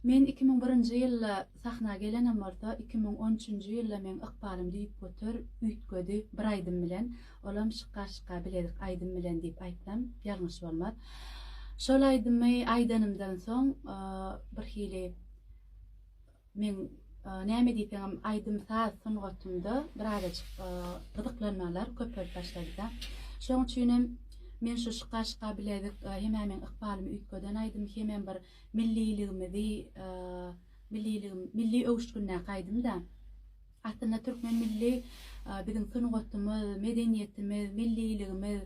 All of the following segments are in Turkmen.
Men 2001-nji ýylda sahna gelenem bolsa, 2013-nji ýylda meň ykbalym düýpgöter üýtgedi bir aýdym bilen. Olam Şykga-şykga bilezik aýdym bilen diýip aýtsam, ýalňyş bolmaz. Şol aýdymy aýdanymdan soň, birhili Meň näme diýseňem aýdym-saz sungatymda birazajyk gyzyklanmalar köpelip başlady-da. Şoň üçinem men şu Şyka-şyka bilezik hem-ä meň ykbalymy üýtgeden aýdym, hemem bir milliligimizi, milliligim, milli öwüşgindäki aýdym-da. Aslynda türkmen milli biziň sungatymyz, medeniýetimiz, milliligimiz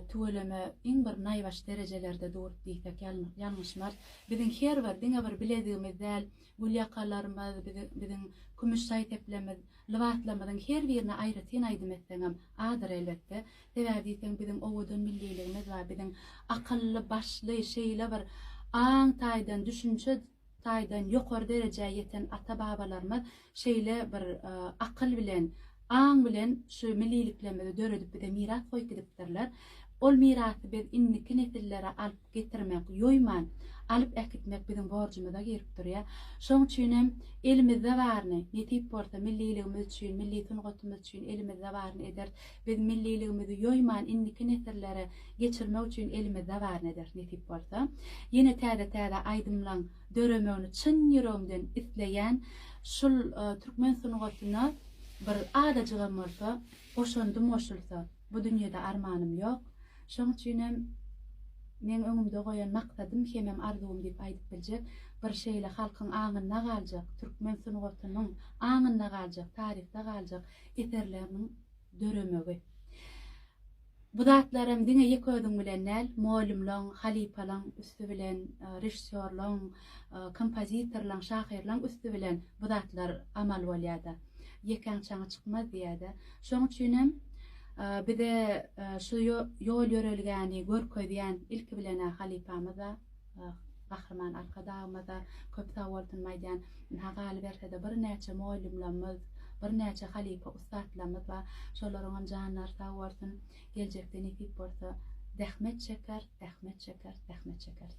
tüweleme iň bir naýbaşy derejelerde dur diýsek ýalňyşmarys. Biziň her bir, diňe bir bilezigimiz däl, gülýakalarymyz, biziň kümüş şaý-seplerimiz, lybaslarymyzyň her birine aýratyn aýdym etseňem azdyr elbetde. Sebäbi diýseň biziň owadan milliligimiz bar, biziň akylly başly şeýle bir aň taýdan, düşünje taýdan ýokary derejä ýeten ata-babalarymyz şeýle bir akyl bilen, aň bilen şu milliliklerimizi döredip bize miras goýup gidipdirler. Ol mirasy biz indiki nesillere alyp getirmek, ýoýman alyp äkitmek biziň borjumyza girip durýar. Şoň üçin hem elimizde baryny, nesip bolsa milliligimiz üçin, milli sungatymyz üçin elimizde baryny ederis. Biz milliligimizi ýoýman indiki nesillere geçirmek üçin elimizde baryny ederis nesip bolsa. Ýene täze-täze aýdymlaň döremegini çyn ýüregimden isleýän. Şul türkmen sungatyna bir azajygam bolsa goşandym goşulsa bu dünýede armanym ýok. Şoň üçinem meň öňümde goýan maksadym hemem arzuwym diýip aýdyp biljek bir şeýle halkyň aňynda galjak, türkmen sungatynyň aňynda galjak, taryhda galjak eserleriniň döremegi. Bu zatlaram diňe ýeke özüň bilen däl, mugallymlaň, halypalaň üsti bilen, režissýorlaň, kompozitorlaň, şahyrlaň üsti bilen bu zatlar amal bolýar-da. Ýekäň çaňy çykmaz diýýär-de. Şoň üçinem bize şu ýol-ýörelgäni görkezýän ilki bilen-ä halypamyz-a, Gahryman Arkadagymyza köp sag bolsun aýdýan. Ynha galyberse-de birnäçe mugallymlarymyz, birnäçe halypa ussatlarymyz bar. Şolaryňam janlary sag bolsun. Geljekde nesip bolsa zähmet çekeris, zähmet çekeris, zähmet çekeris.